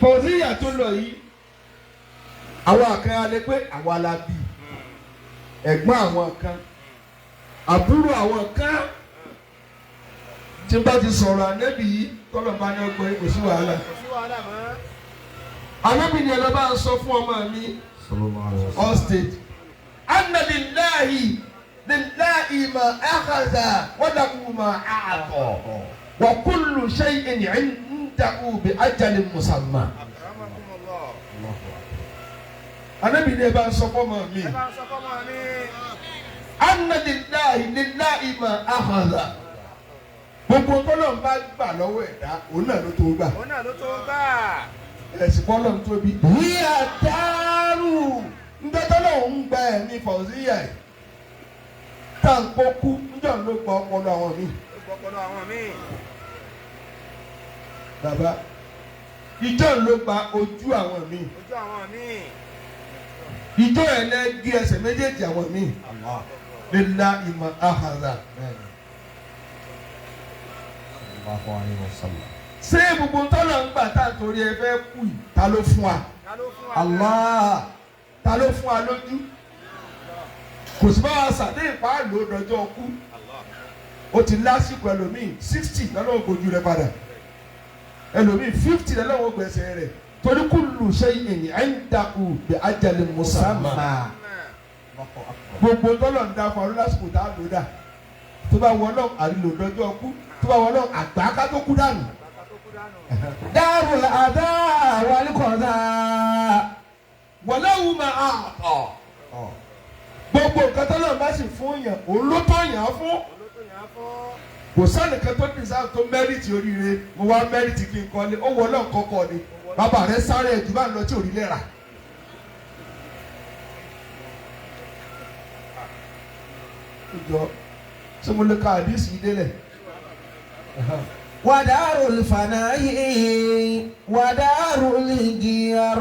Fauziya tó lọ yìí, àwọn kan á lè pé àwa la bí, ẹ̀gbọ́n àwọn kan, àbúrò àwọn kan. Tí n bá ti sọ̀rọ̀ ànẹ́bì yìí, tọ́lọ̀ bá ní ọgbọ́n yìí, kò sí wàhálà. Kò sí wàhálà mọ́. Ànẹ́bì ni ẹ lọ bá ń sọ fún ọmọ mi all state. Anna lillahi lillahi ma akhadha wa lahu ma a'ta wa kullu shay'in 'indahu bi ajalin musamma. Akramakumullah. Ànẹ́bì ni ẹ bá ń sọ fún ọmọ mi. Ẹ bá ń sọ fọ́mọ mi. Anna lillahi lillahi ma akhadha. Gbogbo tọ́lọ̀ ń bá gbà lọ́wọ́ ẹ̀dá, òun náà ló tó gbà. Òun náà ló tó gbà. Ẹ̀sìn bọ́lọ̀ ń tóbi. هي الدار. Njọ́ tọ́lọ̀ ń gba ẹ̀mí Fauziya yìí, tá à ń kó kú, njọ́ ló gba ọpọlọ àwọn míì. Ó gbọ́pọ̀lọ́ àwọn míì. Bàbá, ìjọ ló gba ojú àwọn míì. Ojú àwọn míì. Ìjọ ẹ̀ lẹ́ gé ẹsẹ̀ méjèèjì àwọn míì. Lillahi ma akhadha. Ṣé gbogbo tọ́lọ̀ ń gbà tá à ń torí ẹ fẹ́ kú yìí, ta ló fún wa? Ta ló fún wa? Allah. Ta ló fún wa lójú? Kò sí báwa sàdé ìpáàlú dọjọ́ kú. Ó ti lásìkò, ẹlòmíì 60 lọ́lọ́wọ́ gbójú rẹ padà, ẹlòmíì 50 lọ́lọ́wọ́ gbẹ̀sẹ̀ rẹ̀, torí kullu shay'in 'indahu bi ajalin musamma. Gbogbo tọ́lọ̀ ń dá fún ọ lásìkò tá a lò dà. Tó bá wọ náà, àrílò dọjọ́ kú. Tó bá wọ náà, àgbà ká tó kú dànù. Bàbá tó kú dànù. دار الأذى والقضاء. Walahu ma a'ta. Gbogbo nǹkan tọ́lọ̀ bá sì fún yàn, òun ló tọ́ yàn án fún. Òun ló tó yàn án fún. Kò sẹ́nìkan tó deserve, tó merit oríire. Mo wá merit kí n kọ́lé, ó wọ náà kọ́kọ́ ni. Bàbá rẹ sáré ẹ̀jú bá ń lọ tí ò rí lè rà. Ìjọ ṣé mo lè ka àdísì yìí délẹ̀? ودار الفناء ودار الجير.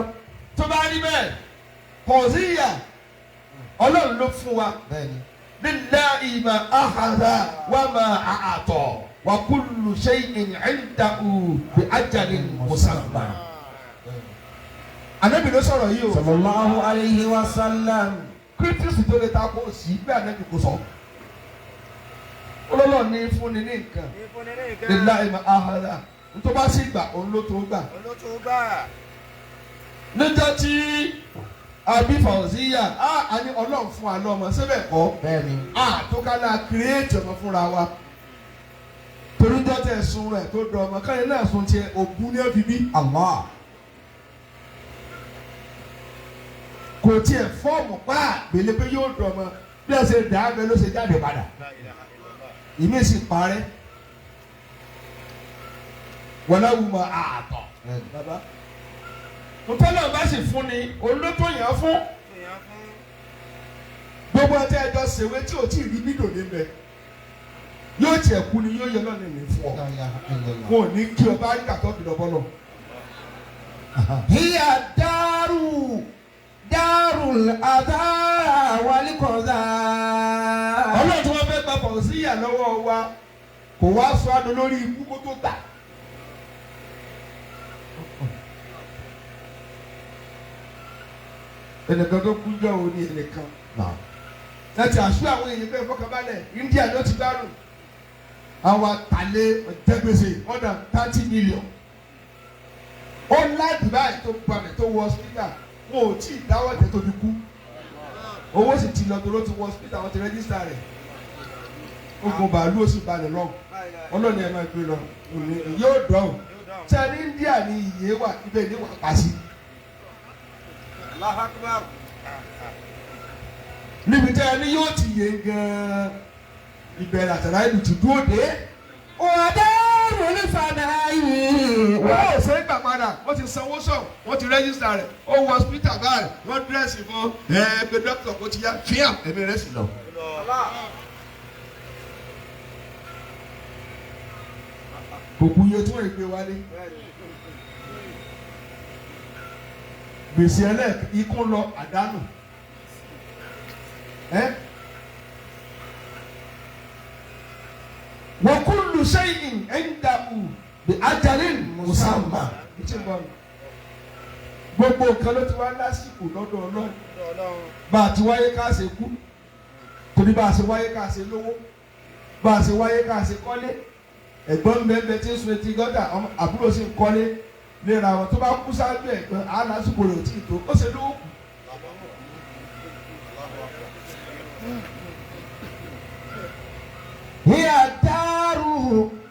Tó bá rí bẹ́ẹ̀, Fauziya, Ọlọ́run ló fún wa. Lillahi ma akhadha wa ma a'ta wa kullu shay'in 'indahu bi ajalin musamma. Ànábì ló sọ̀rọ̀ yìí o. صلى الله عليه وسلم. Kírísítì tó lè ta kó sí bí Ànábì kò sọ. Ọlọ́run ní fúnni ní nǹkan. Ní fúnni ní nǹkan. Lillahi ma akhadha. Tó bá sì gbà, òun ló tó gbà. Òun ló tó gbà. Níjọ́ tí àbí Fauziya, á ní Ọlọ́run fún wa lọ́mọ síbẹ̀ kọ́. Bẹ́ẹ̀ni. A tó ká náà create ọmọ fúnra wa. Torí jọ́ tẹ̀ sun rẹ̀ tó dọ̀ ọmọ káyọ̀ náà sun tiẹ̀, ògùn ní ẹ̀fí bí. Allah. Kò tiẹ̀ form pa gbèlè pé yóò dọ̀ ọmọ. Bí ẹ ṣe dà á bẹ ló ṣe jáde padà. La ilaha illallah. Ìmí sì parẹ́. Walahu ma a'ta. Bàbá, ntọ́lọ́ bá sì fún ni, olótó yàn án fún. Tó yàn án fún. Gbogbo ọtí ẹjọ́ ṣèwé tí ò tí ì rí bídò níbẹ̀, yóò tiẹ̀ kú ni yóò yẹ lọ́nà ní fún ọ. La ilaha illallah. Wọn ò ní kí ọ bá rí kàtọ́ fi lọ bọ́lọ̀. هي الدار، دار الأذى والقضاء. Ọlọ́run tí wọ́n fẹ́ gba Fauziya lọ́wọ́ wa, kò wá sọ adùn lórí ikú kó tó gbà. Ẹnìkan tó kú jọ òní ẹnìkan láti àṣù àwọn èèyàn bẹ́ẹ̀ fọkànbalẹ̀, India ló ti gbárùn. Àwọn àtàlẹ́ jẹgbèsè more than 30 million. Ó láti báyìí tó balẹ̀ tó wọ hospital, wọn ò tí ì dáwọ́ tẹ́ tó fi kú. Owó sì ti lọ tó ló ti wọ hospital, wọn ti register rẹ̀. Ogun bàálù ó sì balẹ̀ lọ. Ọlọ́ni ẹ̀ máa gbé lọ yóò dọ̀hùn. Ṣé ní India ní iye wà, ibẹ̀ ní wà pa sí. Allahu Akbar. Níbi tẹ́ ẹ ní yóò ti yé gan-an, ìbẹ̀rẹ̀ àtàrà ìlú ti dúró dé. ودار الفناء. Wọ́n ò ṣe é gbà padà. Wọ́n ti sanwó sọ̀, wọ́n ti register rẹ̀, ó wọ hospital báyìí, wọ́n dress fún ẹ pé dókítà kò ti yá fíàm, ẹ̀mí rẹ̀ sì lọ. Allah. Kò kú iye tí wọ́n gbé wálé. Gbèsè ẹlẹ́ ikú lọ àdánù. Ẹ́ wa kullu shay'in 'indahu bi ajalin musamma. Ìtì ń bọ̀ nù. Gbogbo nǹkan ló ti wá lásìkò lọ́dọ̀ Ọlọ́run. Bá a ti wáyé ká ṣe kú, torí bá a ṣe wáyé ká ṣe lówó, bá a ṣe wáyé ká ṣe kọ́lé. Ẹ̀gbọ́n bẹ́ẹ̀ tí ń sun etí gọ́dà, àbúrò sì ń kọ́lé léra wọn. Tó bá kú sáájú ẹ̀gbọ́n, á lásìkò rẹ̀ ò tí ì tó, ó ṣe lówó kù. هي الدار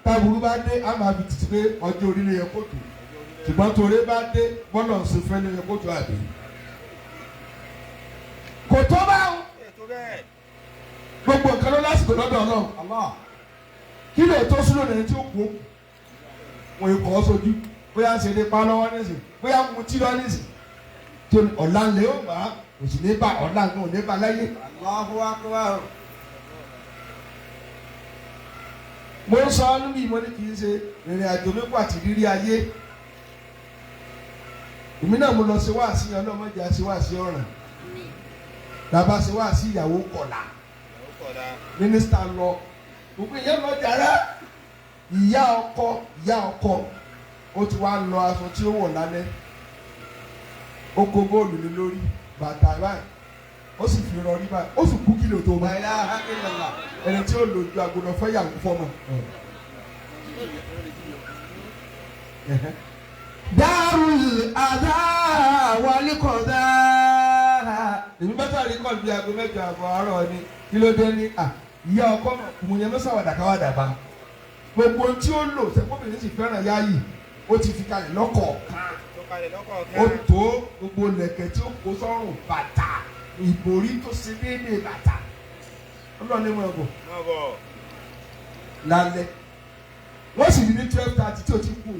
Táburú bá dé, a máa fi títí pé ọjọ́ orí ló yẹ kó tó, ṣùgbọ́n torí bá dé, bọ́lọ̀ ń ṣe fẹ́ ló yẹ kó tó àbí. Kò tó báwọn, gbogbo nǹkan ló lásìkò lọ́dọ̀ Ọlọ́run. Kí lè tó súnlò lẹ́ni tí ó kú òkú wọn kọ́ ọ́ sójú, bóyá ń ṣe lè pa lọ́wọ́ nísìn, bóyá ń mutí lọ nísìn, tó ọ̀la ńlẹ̀ ó bá kò sì ní bá ọ̀la ńlẹ̀ ò ní bá láyé. Allahu akbar. Mo ń sọ níbi ìmọ̀ ní kì í ṣe ìrìn àjò mi pàtì rírí ayé. Èmi náà mo lọ ṣe wáàsí ọlọ́mọdé àṣẹ wáàsí ọ̀ràn bàbá ṣe wáàsí ìyàwó kọ̀là, mínísítà lọ, gbogbo ìyẹn lọ jàrá. Ìyá ọkọ, ìyá ọkọ ó ti wá lọ aṣọ tí ó wọ̀ lálẹ́, ó kó góòlù lé lórí bàtà báyìí, ó sì fi rọrí báyìí, ó sì kú kílò tó bá La ilaha illallah. ẹni tí ó lò ju àgùnà fẹ́yàwó fọmọ. دار الأذى والقضاء. Èmi bá tàrí kọ́ bí aago 8:30 àárọ̀ ni. Kí ló dé ní à ìyá ọkọ mọ̀ yẹn mọ́sàwádà káwádà bá gbogbo ohun tí ó lò sẹ́kọ́bìnrin sì fẹ́ràn yáàyè, ó ti fi kalẹ̀ lọ́kọ̀ọ̀kan, ó tó gbogbo lẹ̀kẹ̀ tí ó kó sọ́rùn, bàtà, ìbòrí tó ṣe déédéé bàtà, ọlọ́ọ̀ni mọ̀ ẹ̀bọ̀ lálẹ́. Wọ́n sì ní 12:30 tí o ti kú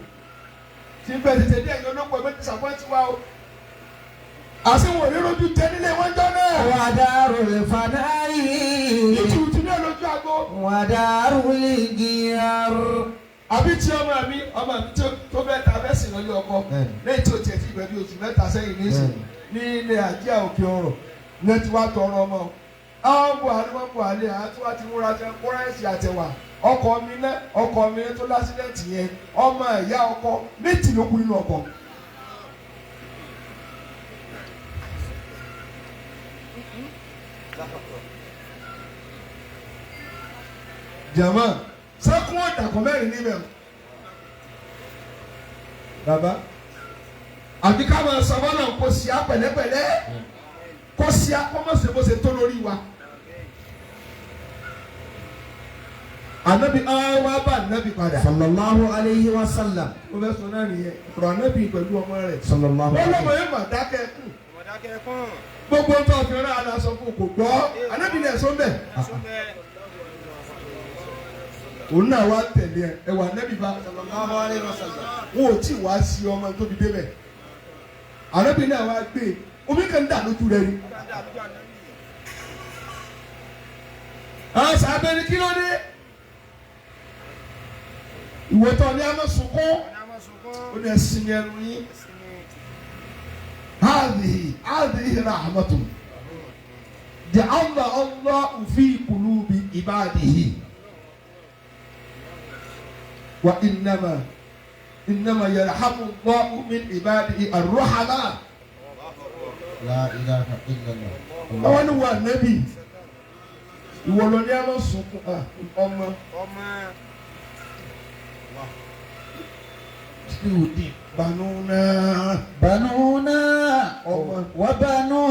tí bẹ́ẹ̀ tètè dé. Ẹ̀yìn olóko ẹ̀mẹ́ disappoint wa o, àṣewọ̀n òní rojú jẹ nílé wọn jọ náà. ودار الفناء Ìtùtù ní olójú àgbo. ودار الجيار. Àbí tí ọmọ mi, ọmọ mi tó fẹ́ ta fẹ́ sìn lọ́lé ọkọ lẹ́yìn tí o tiẹ̀ ti gbẹ bí oṣù 3 sẹ́yìn nísìn ní ilé àjíà òkè ọ̀rọ̀ ní ti wá tọrọ ọmọ àwọn Buhari wọn Buhari àti wá ti múra jẹ kúrẹ́sì àtẹwà. Ọkọ mi náà, ọkọ mi tó lásìlẹ̀tì yẹn, ọmọ ìyá ọkọ méjì ló kú nínú ọkọ. Jama sẹkún ọ̀dàkọ̀ mẹ́rin níbẹ̀ bàbá, àbí ká máa sọ fọlọ́ kó sí á pẹ̀lẹ́pẹ̀lẹ́, kó sí á kó má ṣe bó ṣe tó lórí wa. Ànábì àwọn bá ànábì padà. صلى الله عليه وسلم. Ó fẹ́ sọ náà nìyẹn, ọ̀rọ̀ ànábì pẹ̀lú ọmọ rẹ̀. صلى الله Wọ́n lọ́mọ عليه yóò mà dákẹ́ kù. Gbogbo tó fi rán ara sọ fún kò gbọ́. Ànábì ní ẹ̀sọ́ mbẹ̀. Òun náà wá tẹ̀lé ẹ, ẹwà ànábì bá. Sallallahu alayhi wa sallam. Wọn ò tí wá sí ọmọ tó fi débẹ̀. Ànábì náà wá gbé omi kan dà lójú rẹ ni. Àwọn sàbẹ̀ ni kí ló dé? Ìwé tó ní a máa sunkún, ó ní ẹsìn ẹnu yín. هذه هذه رحمة جعل الله في قلوب عباده وإنما إنما يرحم الله من عباده الرحماء. لا إله إلا الله. Àwọn ni wà nẹ́bì, ìwọ lọ ní a máa sunkún ọmọ tí o di banúná. بنونا وبنو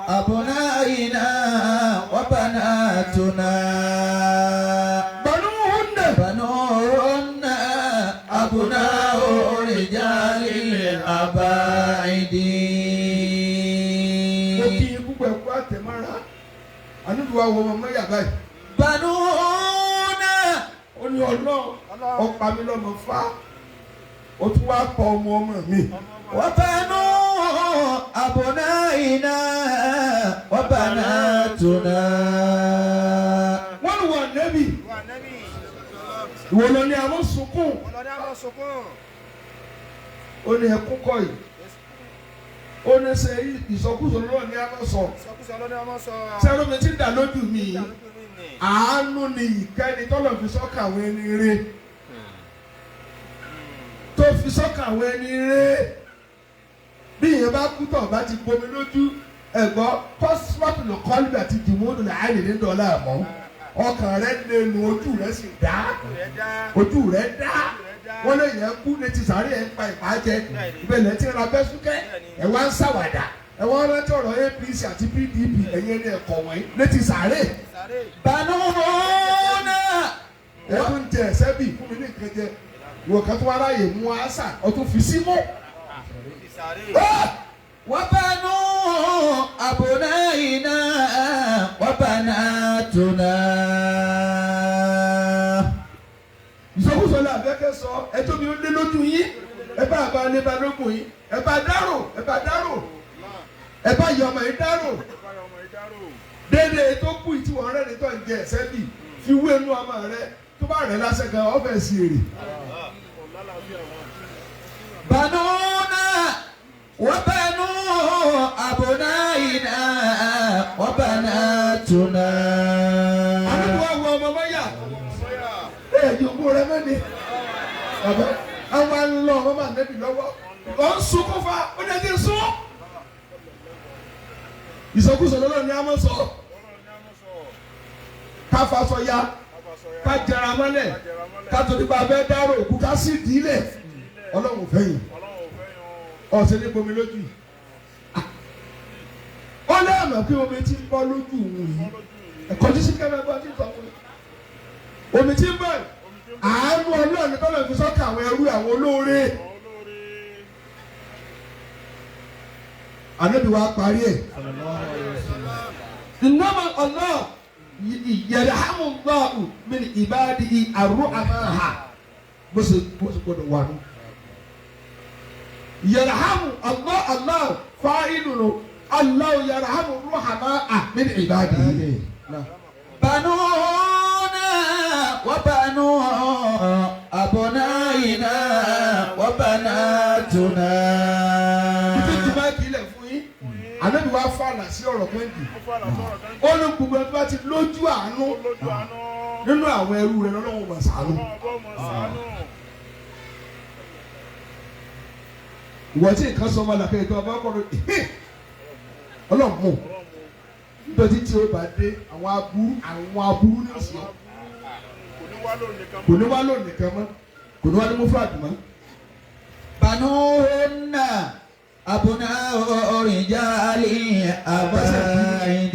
أبنائنا وبناتنا. Banúhùnà. بنوهن أبناء رجال الأباعد. Mo kí i púpọ̀, ẹ̀kú àtẹ̀mọ́ra ànúbíwá wọ ọmọ mẹ́yà báyìí. بنونا. Ó ní ọlọ́run ọ̀pá mi lọ́mọ fá, ó tún wá pa ọmọ ọmọ mi. وبنو أبنائنا وبناتنا. Wọ́n ní wọ́n nẹ́bì, ìwọ lọ ní àwọn sunkún. Ó ní ẹkún kọ́ yìí, ó ní ṣe ìsọkúsọ lọ́wọ́ ní àwọn sọ sẹ́rù mi ti ń dà lójú mi yìí. Àánú ni ìkẹ́ni tọ́lọ̀ fi sọ́kà àwọn ẹni rere, tó fi sọ́kà àwọn ẹni rere. Bí ìyẹn bá kú tọ̀ bá ti bomi lójú ẹ̀gbọ́n kọ́síwájú ló kọ́ nígbà tí jùmọ́nù là á lè ní dọ́là mọ́. Ọkàn rẹ̀ lè nu ojú rẹ̀ sì dá. Ojú rẹ̀ dá. Wọ́n lè yẹn kú létí sàárè ẹ̀ ń pa ìpàjẹ́. Ìbẹ̀lẹ̀ ti ra bẹ́ súkẹ́. Ẹ̀ wá ń ṣàwàdà. Ẹ̀ wọ́n rántí ọ̀rọ̀ APC àti PDP ẹ̀yìn ẹni ẹ̀kọ́ wọ̀nyí létí sàárè. بنونا Ẹ tún jẹ ẹsẹ bíi fún mi ní nǹkan jẹ ìwọ kan tó wá ráàyè mú àṣà ọtún fi sí mú. وبنو أبنائنا وبناتنا Ìsọkúsọ la àbẹ́kẹ́ sọ ẹjọ́ mi ó lé lójú yín ẹ bá àbá lé balógun yín ẹ bá dárò ẹ bá dárò ẹ bá yọ ọmọ yín dárò déédéé tó kù tí wọ́n rẹ́ni tó ń jẹ ẹsẹ bíi fi wé inú ọmọ rẹ tó bá rẹ lásán gan ọfẹ sí èrè. بنونا وبنو أبنائنا وبناتنا Àdúgbò àwọn ọmọ mọ́yà ẹ yòókù rẹ mẹ́ni bàbá àwọn alọ́ ọmọ máa nẹ́bi lọ́wọ́ ọ̀ ń sunkún fa ó ní ẹni sún. Ìsọkúsọ lọ́lọ́ ni a mọ̀ sọ ká faṣọ ya ká jẹra mọ́lẹ̀ ká torí bá a fẹ́ dárò òkú ká sì dílẹ̀ ọlọ́run fẹ́yìn ọ̀sẹ̀ ní bomi lójú yìí. Ó lẹ́ẹ̀mọ̀ pé omi ti ń bọ́ lójú òun yìí ẹ̀kọ́ tí sí kẹ́mẹ́ bọ́ tí ń sọ fún mi. Omi tí ń bọ̀ yìí, àánú ọlọ́run ní tọ́lọ̀ fi sọ́kà àwọn ẹrú àwọn olóore. Ànábì wa parí ẹ̀. Ìnáma ọlọ́ yarhamu Allahu min ibadihi arru'amaha bó ṣe gbọdọ̀ wà nù. Yarhamu Allah Allah fa'ilun Allah yarhamu ruhama'a min ibadihi. بنونا وبنو أبنائنا وبناتنا Ìdí tí bá kí ilẹ̀ fún yín, ànábì wa fàlà sí ọ̀rọ̀ kan jù. Ó ní gbogbo ẹni tó bá ti lójú àánú nínú àwọn ẹrú rẹ̀ lọ́wọ́ wọn ṣàánú. Ìwọ tí nǹkan sọ ọmọ làkẹ́yìn tó ọba kọ́ ọlọ́run mú nítorí tí ó bá dé àwọn aburú ní òsì ọ kò ní wá lónìí nìkan mọ́ kò ní wá ní mufrad mọ́. بنوهن أبناء رجال أبائد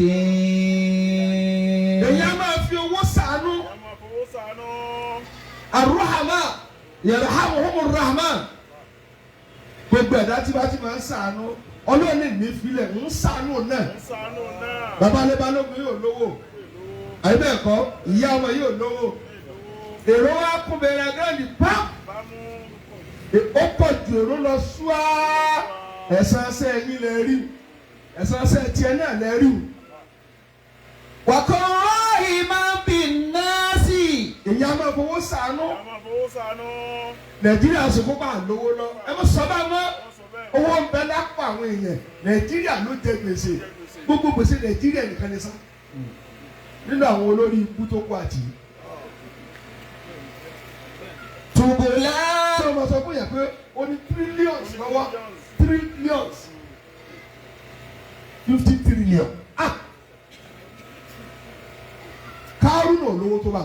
Èyí á máa fi owó ṣàánú arúhàmà yarhamuhumur rahman gbogbo ẹ̀dá tí bá ti máa ń ṣàánú ọlọ́run lè ní filẹ̀ ń ṣàánú náà bàbá alẹ́ balógun yóò lówó àyè bẹ́ẹ̀ kọ́ ìyá ọmọ yóò lówó èrò wa kún bẹ̀rẹ̀ gírẹ́ndì pam ó pọ̀ ju èrò lọ ṣúá ẹ̀sán ẹsẹ̀ yín lẹ rí ẹ̀sán ẹsẹ̀ tiẹ̀ náà lẹ rí وكن راحما بالناس èyí á máa fowó ṣàánú Nàìjíríà sì kó bá lówó lọ ẹ mọ sọ bá mọ owó ń bẹ lápò àwọn èèyàn Nàìjíríà ló jẹ gbèsè gbogbo gbèsè Nàìjíríà nìkan ní sá nínú àwọn olórí ikú tó kú àtì تبلى tí wọ́n máa sọ fún yẹn pé ó ní trillions lọ́wọ́ trillions 50 trillion ah kárùnù olówó tó bá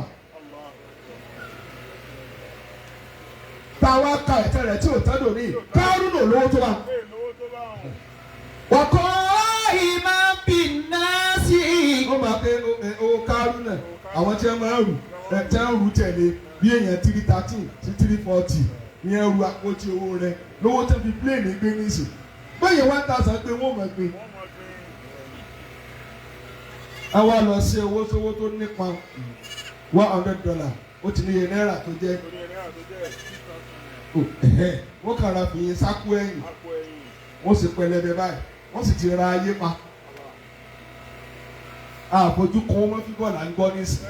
táwa ka ẹ̀tẹ́ rẹ̀ tí ò tẹ́lẹ̀ òní kárùnù olówó tó bá وكن راحما بالناس ó máa pé owó kárùnù àwọn tí wọ́n máa ń rù tí wọ́n ń rù tẹ̀lé bí èèyàn 313 sí 340 ní ẹrù àpótí owó rẹ̀ lówó tó fi pléènì gbé nísìn bóyá 1000 gbé wọ́n máa gbé. A wá lọ sí owó sówó tó nípa $100 ó ti níye náírà tó jẹ́ wọ́n kàn ra fìyín sákú ẹ̀yìn wọ́n sì pẹlẹbẹ báyìí wọ́n sì ti ra ayé pa àfojú kan wọ́n fi bọ́ọ̀lù à ń gbọ́ nísìn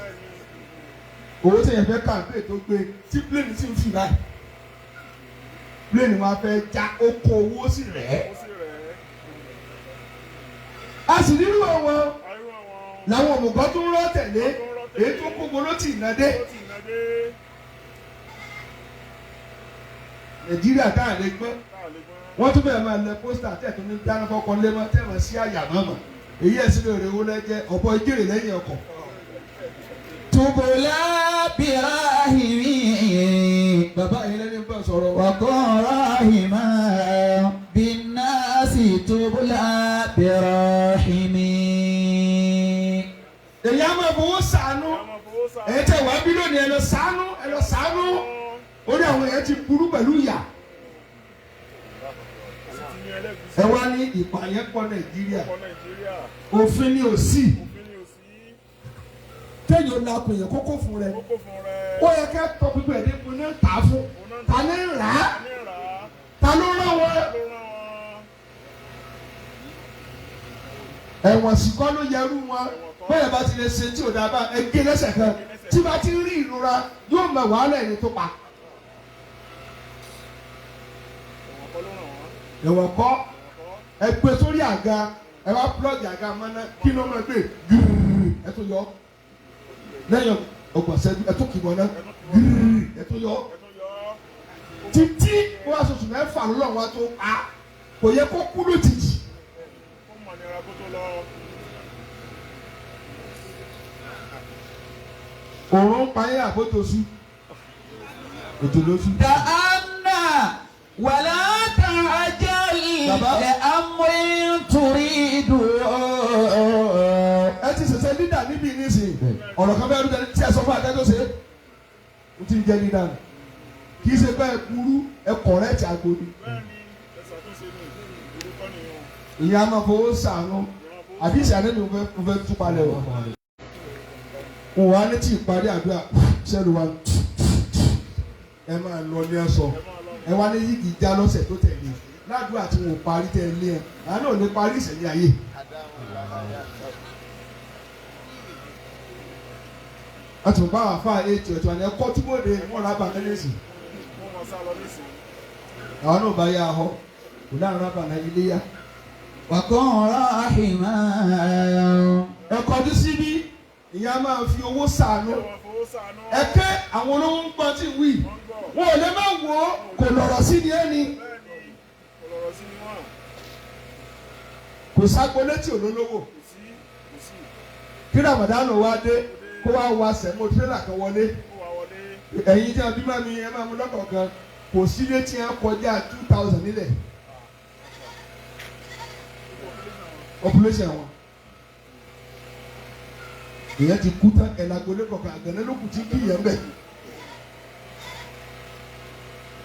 owó tí yẹn fẹ́ kàǹpé tó gbé tí pléènì sì ń fì báyìí pléènì wọn fẹ́ já oko owó sì rẹ̀ ẹ́ a sì nírú àwọn làwọn òmùgọ̀ tó ń rọ́ tẹ̀lé èyí tó kókó ló tì ná dé. Nàìjíríà táà lè gbọ́ wọ́n tún bẹ̀rẹ̀ máa lẹ pósítà tẹ̀ tó ní dáná fọ́kọ lé mọ́ tẹ̀ mọ́ sí àyà mọ́mọ́ èyí ẹ̀ sílẹ̀ rẹ̀ wọlé jẹ́ ọ̀bọ ìjèrè lẹ́yìn ọkọ̀. تبلى براهمي Bàbá yìí lẹ́ni bá sọ̀rọ̀. وكن راحما بالناس تبلى براحمي. Èyí á máa fowó sànú. Èyí tẹ̀ wá bí lónìí ẹ lọ sànú ẹ lọ sànú. Orí àwọn èèyàn ti burú pẹ̀lú ìyà. Ẹ wá ní ìpààyàn pọ̀ Nàìjíríà. Òfin ni ò sí. Téèyàn lakùn yẹn kókó fún rẹ. Ó yẹ ká tọ pípẹ́ ní mo ní tà á fún. Ta ní rà á? Ta ló rán wọn? Ẹ̀wọ̀n sì kọ́ ló yẹrú wọn. Bóyá bá ti lè ṣe tí ò dáa bá ẹ gé lẹ́sẹ̀ kan. Tí bá ti rí ìrora yóò mọ wàhálà ẹni tó pa. Ẹ̀wọ̀n kọ́ ẹ gbé sórí àga ẹ wá plọ́ọ̀gì àga mọ́ná kí ló máa gbé gírírí ẹ tó yọ lẹ́yìn ọgbọ̀n ṣẹ́jú ẹ tó kì í mọ́ná gírírí ẹ tó yọ títí wọ́n aṣoṣù mẹ́fà lọ́wọ́ wa tó pa kò yẹ kó kú lójijì. Òòrùn ń pa yín àbójútó òjò lóṣù. تأنى ولا تعجل Bàbá. لأمر تريد. Ẹ ti ṣẹ̀ṣẹ̀ lídà níbí nísìnyí ọ̀rọ̀ kan bẹ́ẹ̀ ló tí ẹ sọ fún adájọ́ ṣe é ti ń jẹ́ lídà nù kì í ṣe bẹ́ẹ̀ burú ẹ kọ̀rẹ́ẹ̀tì àgbo ni. Ìyá máa fowó sànú àbí ìsàlẹ̀ mi mo fẹ́ tú palẹ̀ wọ̀. Mo wà ní tí ìparí àdúrà sẹ́lu wa ẹ máa lọ ní ẹ sọ ẹ wá ní yígi já lọ́sẹ̀ tó tẹ̀lé ládùúgbò tí wọn ò parí tẹ̀ lé ẹ àánú ò ní parí ìṣẹ̀lẹ̀ ayé. A tún bá wà fáà ètò ẹ̀tọ́ àná ẹ̀kọ́ túbọ̀dé wọn rà bá mẹ́lẹ́sì. Àwọn náà bá yá ahọ́ kò láàrin rábà náà ilé yá. وكن راحما. Ẹ kọjú síbí ìyá máa fi owó sànú. Ẹ ké àwọn olówó ń gbọ́ tí ń wí. Wọn ò lè má wò ó kò lọ̀rọ̀ sí ni ẹni. Kò ságbo létí olólówó. Kí Ramadan wá dé kó wá wa sẹ̀mó tírélà kan wọlé. Ẹ̀yin tí a bí máa mi ẹ máa mú lọ́kọ̀ọ̀kan kò sí létí ẹ kọjá 2000 nílẹ̀. Population wọn. Ìyẹn ti kú tán ẹ̀ lagolé kọ̀ọ̀kan àgànná ló kù tí kì í yẹn bẹ̀.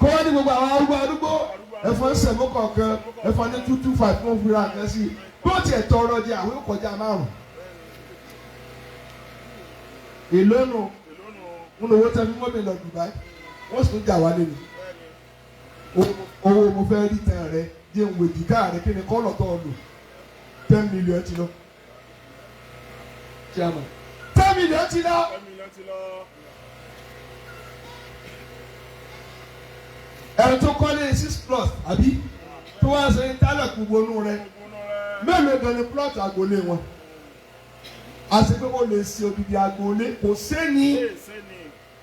Kó wá ní gbogbo àwọn arúgbó arúgbó ẹ̀fọn sẹ̀mó kọ̀ọ̀kan ẹ̀fọn ní 225 fún fúra kan sí i. Bí ó tiẹ̀ tọrọ jẹ àwọn yóò kọjá 5. Èló nu ń lọ owó tẹ́ fi mọ́ mi lọ Dubai wọ́n sì tún jà wá lẹ́nu. Owó mo fẹ́ rí tan rẹ jẹ́ ń wèjì ká rẹ kí ni kọ́lọ̀ tó lò 10 million ti lọ. Chairman 10 million ti lọ. Ẹ̀rọ tó kọ́lé 6+ àbí tó wá sọ interlock gbogbo inú rẹ mélòó gan ni plot agboolé wọn. Àti pé ó lè ṣe odidi agboolé kò séni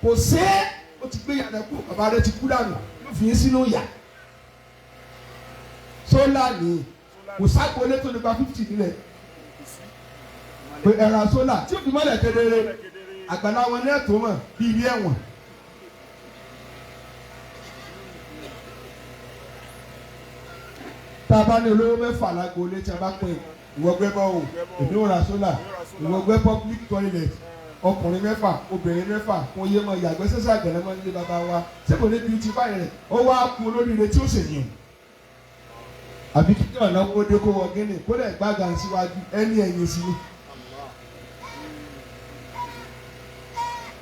kò sé ó ti gbé yàrá kú bàbá rẹ ti kú dànù ló fi yín sínú yà. Sólà ni kò ságboolé tó lè gba 50 nílẹ̀ pé ẹ̀rọ sólà tí ó fi mọ́lẹ̀ kedere àgbàlá wọn ní ẹ̀tọ́ mọ̀ bí ilé ẹ̀wọ̀n. Tá a bá ní olówó mẹ́fà lágboolé tí a bá pín ìwọ gbẹ́ bọ́ọ̀ èmi ò ra sólà ìwọ gbẹ́ public toilet ọkùnrin mẹ́fà obìnrin mẹ́fà kún yé mọ ìyàgbẹ́ sẹ́sẹ́ àgbẹ̀lẹ́ mọ́ nílé bàbá wa ṣé kò ní beautify rẹ̀ ó wá kú olóríire tí ó sì yàn. Àbí kí ní ọ̀nà kó dé kó wọ gíní kó lẹ̀ gbága síwájú ẹni ẹ̀yìn sí ni.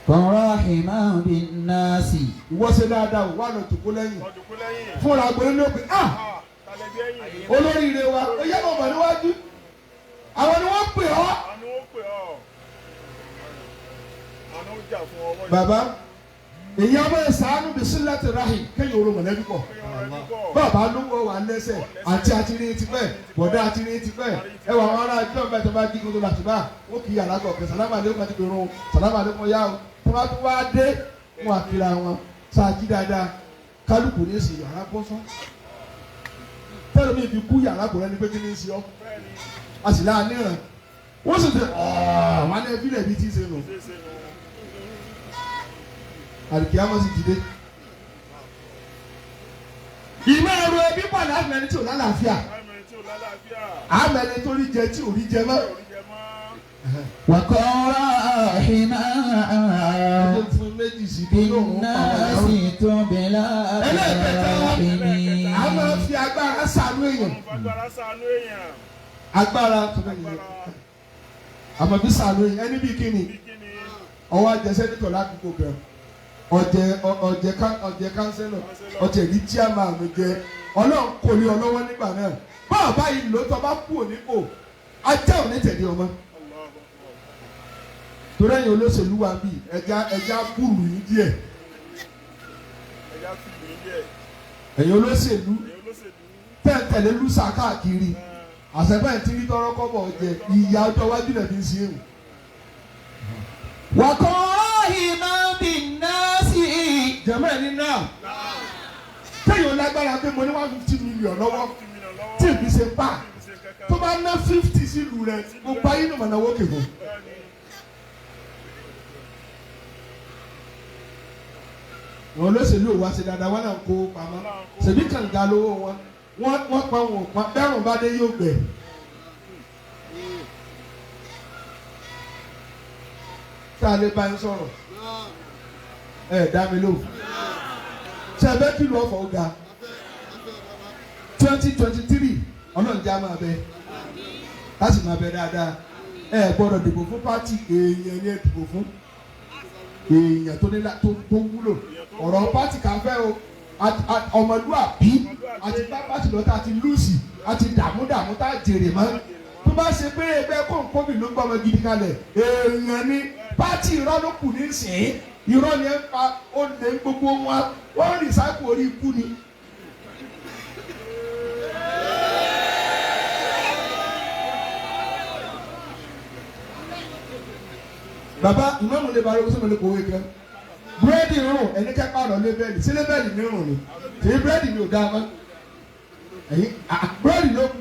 كن راحما بالناس. Ìwọ ṣe dáadáa wà lọ jòkó lẹ́yìn fúnra agbolé ló pé ah olóríire wa ó yẹ kó bọ̀ níwájú àwọn ni wọ́n pè ọ́. Bàbá èyí ọmọ ẹ ṣàánú bisimilati rahim kéèyàn oró mọ̀lẹ́bí pọ̀ bàbá lówó wà lẹ́sẹ̀ àti àtìrí ti pẹ́ bọ̀dá àtìrí ti pẹ́ ẹ wà wọn ará ẹjọ́ bẹ́ẹ̀ tó bá dín kótó láti bá ó kì í yàrá kọ̀ọ̀kan sàlámà lẹ́kọ̀ọ́ àti pèrún sàlámà lẹ́kọ̀ọ́ yá o tó bá tó wá dé wọn àkìlà wọn ṣáàjì dáadáa Kálukú ní èsì yàrá bọ́sán. Tẹ́lẹ̀ mi fi kú yàrá kò rẹ́ni pé kí ni ń ṣe ọ́. A sì láà níran. Wọ́n sì ti ọ̀ọ́ wọn ní ẹbí rẹ̀ bí tí ń ṣe nù. Àlùkìyámọ̀ sì ti dé. Ìmọ̀ ẹ̀rọ ẹbí pọ̀ láti mẹ́ni tí ò lálàáfíà. Àmẹ́ni tó rí jẹ tí ò rí jẹ mọ́. وكن راحما Ẹjẹ́ fún méjì sí kí lóun pa àwọn بالناس ẹ̀rọ. تبلى Ẹlẹ́ẹ̀kẹta, a máa الراحمين fi agbára ṣàánú èèyàn. Agbára tó bẹ́ẹ̀ nìyẹn. Àmọ́ bí ṣàánú èèyàn ẹni bí kíni ọwọ́ ajẹ sẹ́nitọ̀ ládùúgbò kan ọ̀jẹ̀ kánsẹ́lọ̀ ọ̀jẹ̀ ní chairman jẹ ọlọ́run kò lé ọ lọ́wọ́ nígbà náà báwo báyìí ló tọ́ bá kú ònípò ajá ò ní tẹ̀lé ọmọ torí ẹ̀yin olóṣèlú wa bíi ẹja kúrú yín díẹ̀ ẹ̀yin olóṣèlú tẹ̀tẹ̀lé lùsà káàkiri àṣẹbẹ̀ tí rí tọrọ kọ́bọ̀ jẹ ìyá ọjọ́ iwájú rẹ̀ fi ń ṣe èrò. وكن راحما بالناس Jẹ̀mọ́ ẹ̀ ní náà téèyàn lágbára pé mo ní 150 million lọ́wọ́ tí èmi ṣe pa tó bá ná 50 sílùú rẹ̀ gbogbo ayé ló mọ̀ náwó kèfọ́. Àwọn olóṣèlú ò wá ṣe dáadáa wọn náà kó pamọ́ ṣèbí kànga lówó wọn wọ́n pa wọn ò pa bẹ́rùn bá dé yóò gbẹ. Tá a lè bá yín sọ̀rọ̀ ẹ dá mi lóhùn ṣe ẹ bẹ́ kìlú ọ̀fọ̀ ó ga 2023 ọlọ́run jẹ́ á máa bẹ láti máa bẹ dáadáa ẹ gbọ́dọ̀ dìbò fún pátì èèyàn ni ẹ dìbò fún èèyàn tó nílá tó wúlò ọ̀rọ̀ pátì kan fẹ́ o ọmọlúàbí àti bá pátì lọ́tà àti lùsì àti dààmú tá a jèrè mọ́ tó bá ṣe pé ẹgbẹ́ kóńkóbì ló gbọ́ ọmọ gidi kalẹ̀ èèyàn ni pátì irọ́ ló kù nísìnyí irọ́ ni ẹ ń pa ó lé gbogbo wọn wọ́n rìn sáàkù orí ikú ni. Bàbá ìmọ̀mù lè bari sọ́mọ lè kówé kan búrẹ́dì rùn ẹni kẹ́ pààrọ̀ lébẹ́lì sí lébẹ́lì ní rùn ni tèmi búrẹ́dì mi ò dáa mọ́ ẹ̀yin búrẹ́dì ló kù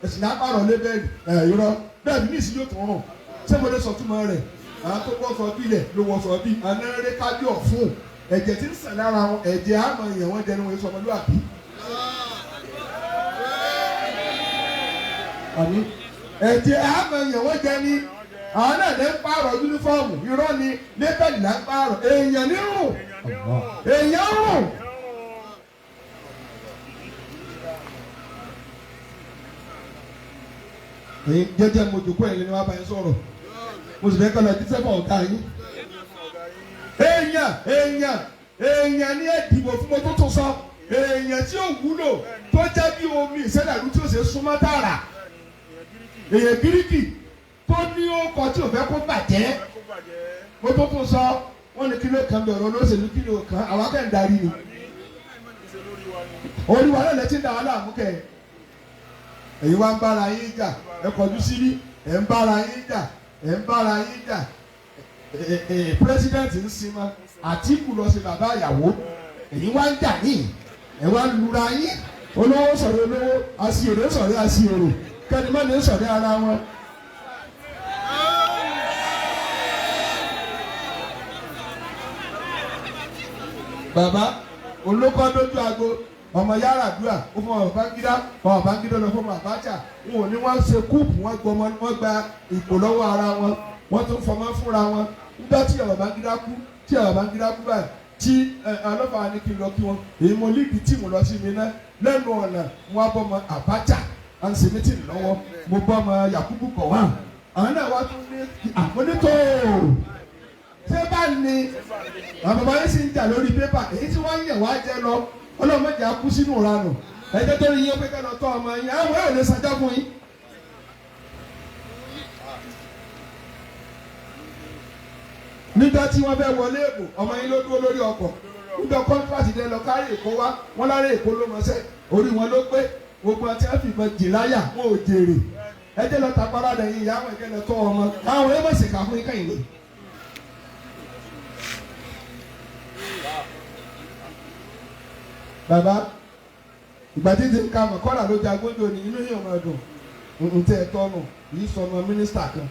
ẹ̀sìn náà pààrọ̀ lébẹ́lì ẹ̀ irọ́ bẹ́ẹ̀ ní ìsìn yóò tún rùn ṣé mo lè sọ túmọ̀ rẹ̀ àwọn tó gbọ́ sọ bí lẹ̀ ló wọ sọ bí anẹ́rẹ́ kábíọ̀ fún ẹ̀jẹ̀ tí ń sàn lára wọn ẹ̀jẹ̀ àmọ̀ èèyàn wọn jẹnu wọn sọ ọmọlúwàbí. Àní ẹ̀jẹ̀ àmọ̀ èèyàn wọn jẹ ní àwọn náà lè ń pààrọ̀ yúnífọ́ọ̀mù irọ́ ni lébẹ̀lì là ń pààrọ̀ èèyàn ní rùn èèyàn rùn. Ẹ̀yin jẹ́jẹ́ mo jòkó ẹ̀yin ni wọ́n bá yín sọ̀rọ̀ mo sì fẹ́ kọ́ lọ jíṣẹ́ fún ọ̀gá yín. Èèyàn èèyàn èèyàn ni ẹ dìbò fún mo tó tún sọ èèyàn tí ò wúlò tó jẹ́ bí omi ìṣẹ̀dàrú tí ò ṣe súnmọ́ tààrà èèyàn gíríkì tó ní ọkọ̀ tí ò fẹ́ kó bàjẹ́ mo tó tún sọ wọ́n ní kí ló kàn bẹ̀rẹ̀ olóṣèlú kí ló kàn àwọn akẹ́ńdarí ni orí wa náà lẹ́tí ń dà wá láàmú kẹ́ ẹ̀yin wá ń bára yín jà ẹ kọjú síbí ẹ̀ ń bára yín jà ẹ̀ ń bára yín jà pírẹsidẹ́ǹtì ń sinmi Àtíkù lọ sí bàbá ìyàwó ẹ̀yin wá ń jà ní ẹ̀ wá ń lura yín olówó sọ̀rọ̀ olówó aṣèrò sọ̀rọ̀ aṣèrò kẹ́nìmọ́ni sọ̀rọ̀ ara wọn. Bàbá olókọ́ dójú agbo ọmọ Yar'Adua ó fún ọmọ Babangida ọmọ Babangida lọ fún ọmọ Abacha wọn ò ní wọ́n ṣe kúùpù wọ́n gbọmọ wọ́n gba ìpò lọ́wọ́ ara wọn wọ́n tún fọmọ fúnra wọn nígbà tí ọmọ Babangida kú tí ọmọ Babangida kú báyìí tí ọlọ́fà ní kí n lọ kí wọn èyí mo líbi tí mo lọ sí mi ná lẹ́nu ọ̀nà wọn bọ́ ọmọ Abacha à ń ṣe mítìnì lọ́wọ́ mo bọ́ ọmọ Yakubu Gowon àwọn náà wá tún ní àmónító ṣé bá ní àwọn bàbá yín sì ń jà lórí pépà èyí tí wọ́n ń yẹ̀ wá jẹ lọ ọlọ́mọdé á kú sínú ìranù ẹjẹ́ tó rí yín pé ká lọ tọ́ ọmọ yín àwọn ẹ̀ ò lè sanjọ́ fún yín. Nígbà tí wọ́n fẹ́ wọlé èbò ọmọ yín ló dúró lórí ọkọ̀ nígbà kọ́ńtrátì dẹ lọ kárí Èkó wá wọ́n lárí Èkó ló mọṣẹ́ orí wọn ló pé gbogbo àti àfìbọn jìláyà wọn ò jèrè ẹjẹ́ lọ tàpárá lẹ́yìn ìyá àwọn ẹ̀jẹ̀ lọ tọ́ ọmọ àwọn ẹ̀ mọ̀ ṣèkà fún yín kẹ́yìn lé. Bàbá ìgbà tí ti ń ka mọ̀kọ́là ló jagun jò ní inú yóò máa dùn. N tẹ́ ẹ tọ́nu yìí sọ ọmọ mínísítà kan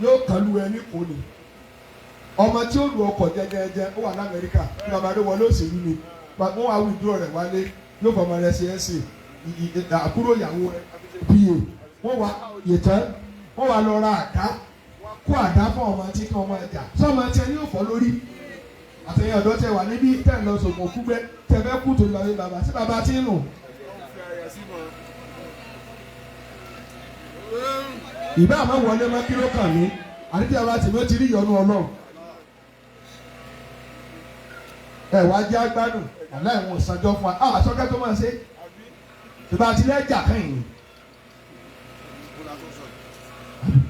yóò kàn lu ẹni kò ní. Ọmọ tí ó lu ọkọ̀ jẹjẹrẹ ó wà l'Amẹ́ríkà ní bàbá rẹ̀ wọlé òṣèlú ni. Wọ́n wá wíìdúró rẹ̀ wálé yóò fọmọ rẹ̀ ṣe é ṣe àkúrò ìyàwó rẹ̀ pa. Wọ́n wá oyè tán wọ́n wá lọ ra àdá kó àdá fún ọmọ tí kí ọmọ ẹja sọmọ tí ẹni yóò fọ́ lórí àtẹ̀yìn ọ̀dọ́ tẹ wà níbí tẹ̀ ń lọ sògùn kúgbẹ́ tẹ fẹ́ kú tó lọ sí bàbá sí bàbá tí ń nù. Ìbá àmọ́ wọlé mọ́ kí ló kàn mí àti tí bàbá tèmi ó ti rí ìyọnu Ọlọ́run. Ẹ wá jẹ́ agbádùn aláìwọ̀n ìsanjọ́ fún wa àwọn àsọkẹ́ tó máa ṣe ìbá àti lẹ́jà kẹ́yìn.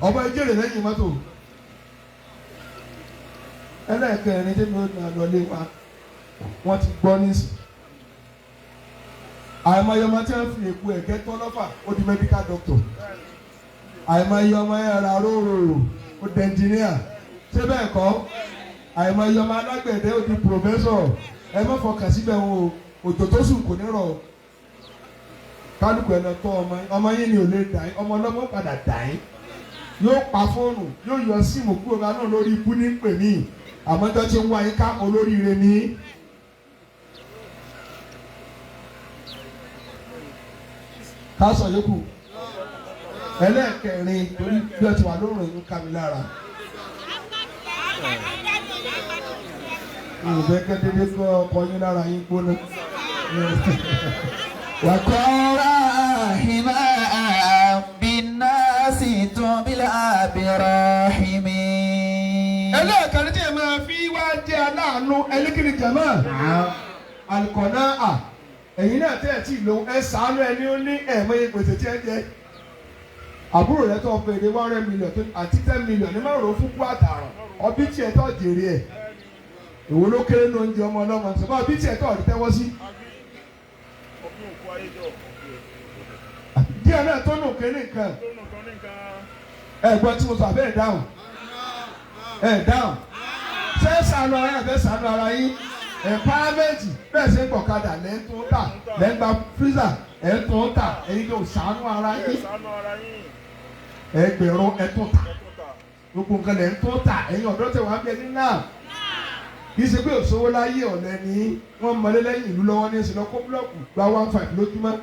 Ọmọ ìjèrè lẹ́yìn mọ́tò ẹlẹ́ẹ̀kẹrin tí mo nà lọlé wa wọ́n ti gbọ́ nísì. Àìmọye ọmọ tí wọ́n fi èkó ẹ̀gẹ́ tọ́ lọ́fà ó di medical doctor. Àìmọye ọmọ ẹ̀rọ róró ó di engineer. Ṣé bẹ́ẹ̀ kọ́? Àìmọye ọmọ alágbẹ̀dẹ ó di professor. Ẹ má fọkàn síbẹ̀ wọn o, òjò tó sùn kò ní rọ̀. Kálukú ẹ̀ lọ tọ́ ọmọ ọmọ yín ni ò lè dà yín, ọmọ ọlọ́mọ padà dà yín. Yóò pa fóònù, yóò yọ síìmù kúrò bá náà lórí ikú ní pè mí. Àmọ́ tó ti ń wá yín ká olóríire ní. Ká sọ yòókù. Ẹlẹ́ẹ̀kẹrin torí bí ó ti wà lóòrùn inú ká mi lára. Ìrùbẹ́ kẹ́dédé kọ́ ọkọ yín lára yín gbóná. وكن راحما بالناس تبلى براحم. Ẹlẹ́ẹ̀kẹrin tí ẹ máa fi wá jẹ́ aláàánú ẹlẹ́kìrì jẹ̀mọ́. Àlùkọ̀nà à ẹ̀yin náà tẹ́ ẹ̀ tí ì lòun ẹ ṣàánú ẹni ó ní ẹ̀mọye gbèsè tí ẹ jẹ. Àbúrò rẹ tó fèrè 100 million àti 10 million ní márùn-ún fún kú àtàrà ọbí tiẹ̀ tó jèrè ẹ̀. Èwo ló kéré ní oúnjẹ ọmọ ọlọ́mọ ṣùgbọ́n ọbí tiẹ̀ tó rí tẹ́wọ́ sí. Díẹ̀ náà tó nù kéré nǹkan. Ẹ gbọ́ tí mo sọ àbẹ́ ẹ̀ dáhùn. Ẹ dáhùn. Ṣé ṣàánú ara yín àbẹ́ ṣàánú ara yín? Empowerment bẹ́ẹ̀ ṣe ń gbọ̀kadà lẹ́ ń tún tà lẹ́ ń gba freezer ẹ̀ ń tún tà ẹ̀yin kò ṣàánú ara yín. Ẹgbẹ̀rún ẹ̀ tún tà. Gbogbo nǹkan lẹ́ ń tún tà ẹ̀yin ọ̀dọ́ tẹ̀ wá ń bẹ ní náà. Kì í ṣe pé òṣòwò láyé ọ̀lẹ́ ní wọ́n mọlé lẹ́yìn ìlú lọ́wọ́ ní ìṣẹ̀lẹ̀ kó búlọ̀kù gba 1,500 lójúmọ́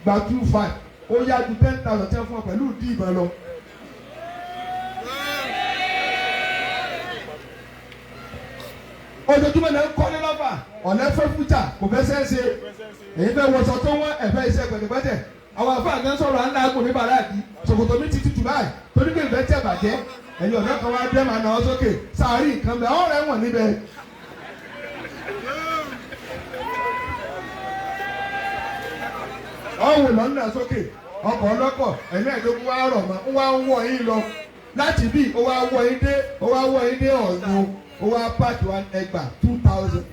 gba 2,500 ó yá ju 10,000 tí wọ́n fún ọ pẹ̀lú ìdí ìbọn lọ. Ojoojúmọ́ lẹ́ ń kọ́lé lọ́fà ọ̀lẹ́ fẹ́ fújà kò fẹ́ sẹ́ńsẹ́ èyí fẹ́ wọṣọ tó wọ́n ẹ̀fẹ́ iṣẹ́ pẹ̀tẹ̀pẹ̀tẹ̀ àwọn àfáà kan sọ̀rọ̀ à ń lágùn ní bàràdì ṣòkòtò mi ti tutù báyìí torí pé ìfẹ́ tẹ̀ bàjẹ́ ẹ̀yin ọ̀dọ́ kan wá dẹ́ màá nà ọ́ sókè sáárì nǹkan bẹ́ẹ̀ ọ̀rẹ́ wọ̀n níbẹ̀. Ọ̀wọ̀ lọ́nà sókè ọkọ̀ ọlọ́kọ̀ ẹ̀mí ẹ̀dógún wá rọ̀ mọ́ ń wá ń wọ̀ yín lọ láti bí ó wá wọ̀ yín dé ó wá wọ̀ yín dé ọ̀nù ó wá pààkì wa ẹgbàá 2,000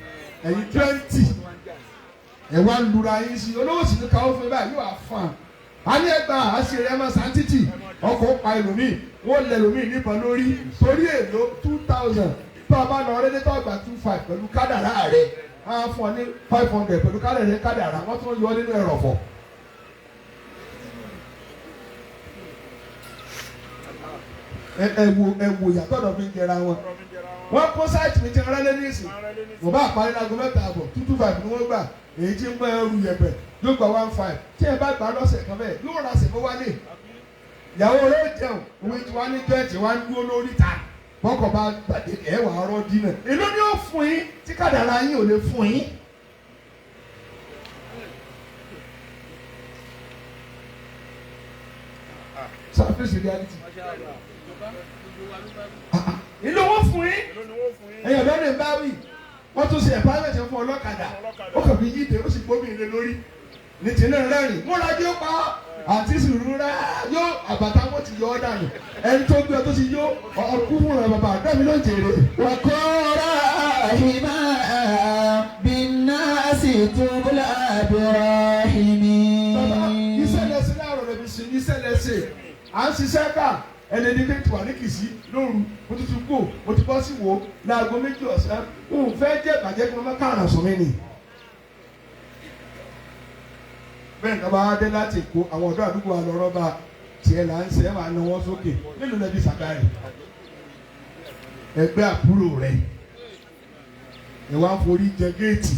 ẹ̀yìn 20 ẹ̀ wá ń lura yín sí olówó sì ní káwọ́ fún mi báyìí yóò wá fún un a ní ẹgbàá àṣírí ẹ̀ máa sàǹtìtì ọkọ̀ pa ẹlòmíì wọ́n lẹ ẹlòmíì níbọn lórí torí èlò 2,000 tó o bá lọ rẹ́dí tó gba 2,500 pẹ̀lú kádàrá rẹ̀ á fún ọ ní 500 pẹ̀lú kádàrá wọ́n tún yọ nínú ẹ̀rọ̀fọ̀. Ẹ wo ẹ wo ìyàtọ̀ ọ̀dọ̀ fi ń jẹra wọn. Wọ́n kó sáìtì mi ti rán lé níìsín mo bá parí láago 3:30 2,250 ni wọ́n gbà èyí tí ń gbọ́ ẹrù yẹ̀pẹ̀ yóò gba 1,500 tí ẹ bá gbà lọ́sẹ̀ kan bẹ́ẹ̀ yóò ra sẹ̀kọ́ wálé ìyàwó rẹ̀ jẹun òwe tí wàá ní jẹ́ẹ̀tì wàá ń dúró lórí ta bọ́kọ̀ bá gbàdé ẹ̀ wà á rọ́ dínà èló ni ó fún yín tí kádàrá yín ò lè fún yín. Surface reality. Ìlú wọn fún yín ẹ̀yìn ọ̀dọ́ ní báwí wọ́n tún ṣe empowerment fún ọlọ́kadà ó kàn fi yíde ó sì gbómi ilé lórí ní tí náà rẹ́rìn múra jẹ́ pa àti sùúrù yóò àbàtà wọn ti yọ ọ́ dànù ẹni tó gbé ọ tó ti yó ọkú fúnra bàbá àdá mi ló ń jèrè. وكن راحما بالناس تبلى براحم. Bàbá iṣẹ́ lẹ́sìn láàrọ̀ rẹ̀ fi sìn iṣẹ́ lẹ́sìn à ń ṣiṣẹ́ ká ẹni ní kéètì wà ní kìsí lóru mo ti tún kú mo ti bọ́ sí wo láago 2 ọ̀sán n ò fẹ́ jẹ́ ìbàjẹ́ kí wọ́n má kàràn sùn mí ni. Bẹ́ẹ̀ nǹkan bá dé láti Èkó, àwọn ọ̀dọ́ àdúgbò wa lọ rọ́bà tiẹ̀ là ń ṣe é máa náwó sókè nílùú lẹ́bí sàgbáyé. Ẹgbẹ́ àbúrò rẹ̀ ẹ̀ wá ń forí jẹ géètì.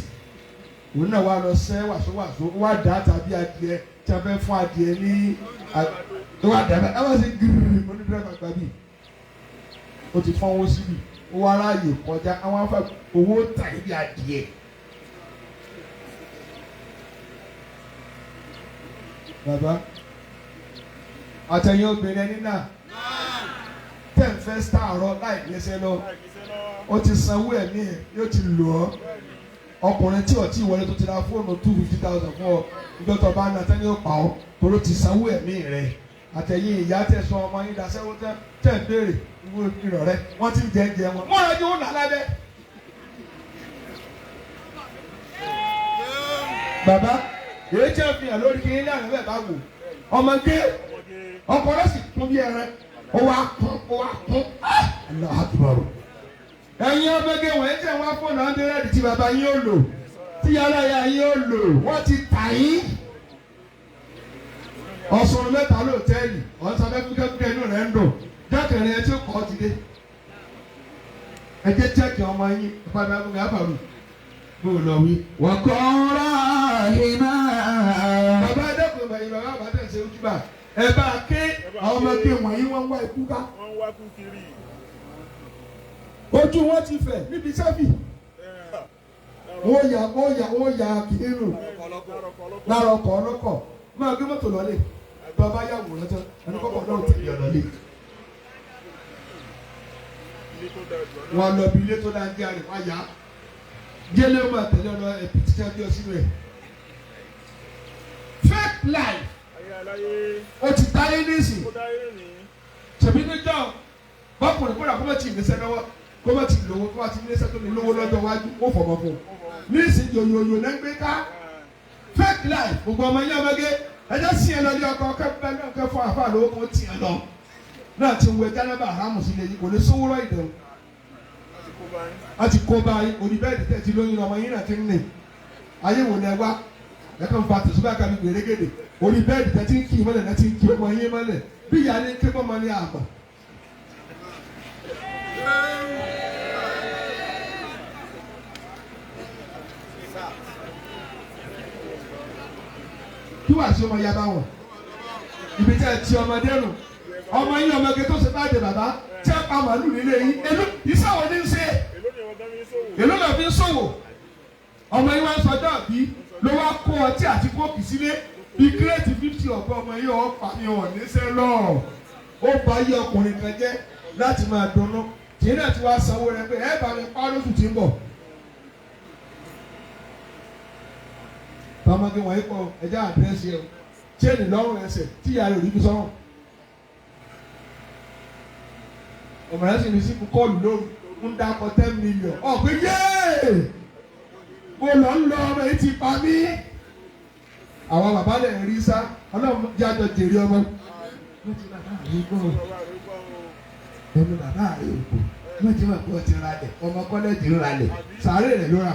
Òun náà wá lọ sẹ́ wàsówàsó, ó wá dà á tàbí adìẹ tí a fẹ́ fún adìẹ ní ó wá dà á ẹ wá sí gírírí onídìrẹ́fà gbàbí. Ó ti fọ́nwó síbi, ó wá ráàyè kọjá, àwọn afẹ́ owó tà ibi adìẹ. Bàbá àtẹ̀yìn obìnrin ẹni náà tẹ̀ ń fẹ́ sáàrọ̀ láì níṣẹ́ lọ, ó ti sanwó ẹ̀mí ẹ̀ yóò ti lò ọ́. Ọkùnrin tí ọtí ìwọlé tó ti ra fóònù 250,000 fún ọ, ìjọ tó bá ń na tẹ́lẹ̀ yóò pa ọ́ toró ti sanwó ẹ̀mí rẹ̀. Àtẹ̀yìn ìyá tẹ̀ sọ ọmọ yín daṣẹ́wó tẹ́ tẹ̀ ń béèrè ìwé ìrọ̀ rẹ, wọ́n ti ń jẹ ń jẹ wọn. Mọ́ra jẹ́ òun là lábẹ́. Bàbá èyí tí a fi hàn lórí kí ní àná bẹ́ẹ̀ bá wò ọmọge ọkọ rẹ̀ sì kún bí ẹran, ó wá kún ó wá kún. Allahu Akbar. Ẹ̀yin ọmọge wọ̀nyí tẹ̀ wá fóònù andrẹ́ẹ̀dì tí bàbá yín ó lò tí yàrá ya yín ó lò, wọ́n ti tà yín. Ọ̀sùn mẹ́ta lóòtẹ́ẹ̀lì ọ̀sán fúkẹ́fúkẹ́ inú rẹ̀ ń dùn jákèrè ẹ tí ó kọ́ ti dé. Ẹ jẹ́ chẹ́ẹ̀kì ọmọ yín padà fún mi àbàrù bó lọ wí. وكن راحما. Bàbá dẹ́kun ìbẹ̀yìn bàbá àbátẹ̀ ṣe ojúbà ẹ bá a ké àwọn ọmọge wọ̀nyí wọ́n wá ikú ká. Wọ́n wá kú kiri. Ojú wọn ti fẹ̀ níbi sẹ́fì. Wọ́n yà wọ́n yà wọ́n yà kìnnìún lára ọkọ̀ ọlọ́kọ̀ máa gbé mọ́tò lọ́lẹ̀ bàbá yà wòrán tán ẹni kọ́kọ́ náà tẹ̀lé ọ lọ́lẹ̀. Wọ́n lọ bí ilé tó dáa ń jẹ́ àrè wọ́n yà á. Délé ó máa tẹ̀lé ọ lọ ẹ̀pì títí ẹbí ọ sínú ẹ̀. Fake life Ayé aláyé ó ti táyé nísìn. kó dáyé ní. Tẹ̀mí ní jọ́ bọ́kùnrin kódà kó má ti níṣẹ́ lọ́wọ́ kó má ti lówó kó má ti níṣẹ́ tó ní lówó lọ́jọ́ iwájú ó fọmọ fún un. Nísìn yòyòyò náà ń gbé ká fake life gbogbo ọmọ yẹn ọmọge ẹjẹ sí ẹ lọ ní ọkọ kẹfẹ náà kẹfọ àfa lówó kó tiẹ̀ lọ náà ti wọ ẹja náà hàmù sílẹ̀ yìí kò lè sówó rọ ìdẹ̀wò Láti kó bá yín. láti kó bá yín òní bẹ́ẹ̀ tẹ̀ ti lóyún ọmọ yín náà ti ń nì ayé wò lẹ wá ẹ̀ka ń fa tẹ̀síwá kàbí gbèrègèdè orí bẹ́ẹ̀dì tẹ̀ ti ń kì í mọ́lẹ̀ náà ti ń kì í ọmọ yín mọ́lẹ̀ bí ìyá ni ké bọ́mọ ní àmọ̀. Kí wàá sí ọmọ ya bá wọn ibi tẹ́ ẹ ti ọmọdé nù ọmọ yín ọmọge tó ṣe bá dé bàbá tí ẹ pa màálù nílé yín èló iṣẹ́ wo ni ń ṣe Èló ni wọ́n gan fi ń ṣòwò? èló náà fi ń ṣòwò ọmọ yín wá ń sọjọ́ bí ló wá kó ọtí àti kóòkì sílé bí kírètì 50 ọ̀pọ̀ ọmọ yín ọ̀pá mi ò níṣẹ́ lọ ó ba yí ọkùnrin kan jẹ́ láti máa dunnú tìǹ náà ti wá sanwó rẹ pé ẹ bá mi pa lóṣù tí ń bọ̀. Tọmọge wọ̀nyí pọ̀ ẹjẹ́ àdírẹ́sì ẹ̀ chain lọ́rùn ẹsẹ̀ tí ìyá rẹ̀ ò rí fi sọ́rùn. Ọmọ rẹ̀ sì ní sí kọ́ọ̀lù lóru ń dákọ̀ 10 million ọ̀ pé yéé mo lọ ń lọ ọmọ yìí ti pa mí. Àwọn bàbá lè rí sá ọlọ́run jẹ́ àjọ jèrè ọmọ. Wọ́n ti bàbá rẹ̀ gbọ́ Bàbá rẹ̀ gbọ́ o. ẹnu bàbá rẹ̀ ò gbọ́ wọ́n ti mọ̀ pé ó ti ralẹ̀ ọmọ kọ́lẹ́jì ń ralẹ̀ sàárè rẹ̀ ló rà.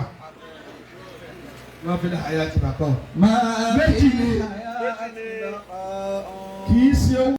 Wọ́n fi lè àyà ti bàbá o. ما Méjì ni. في الحياة Kì í ṣe owó.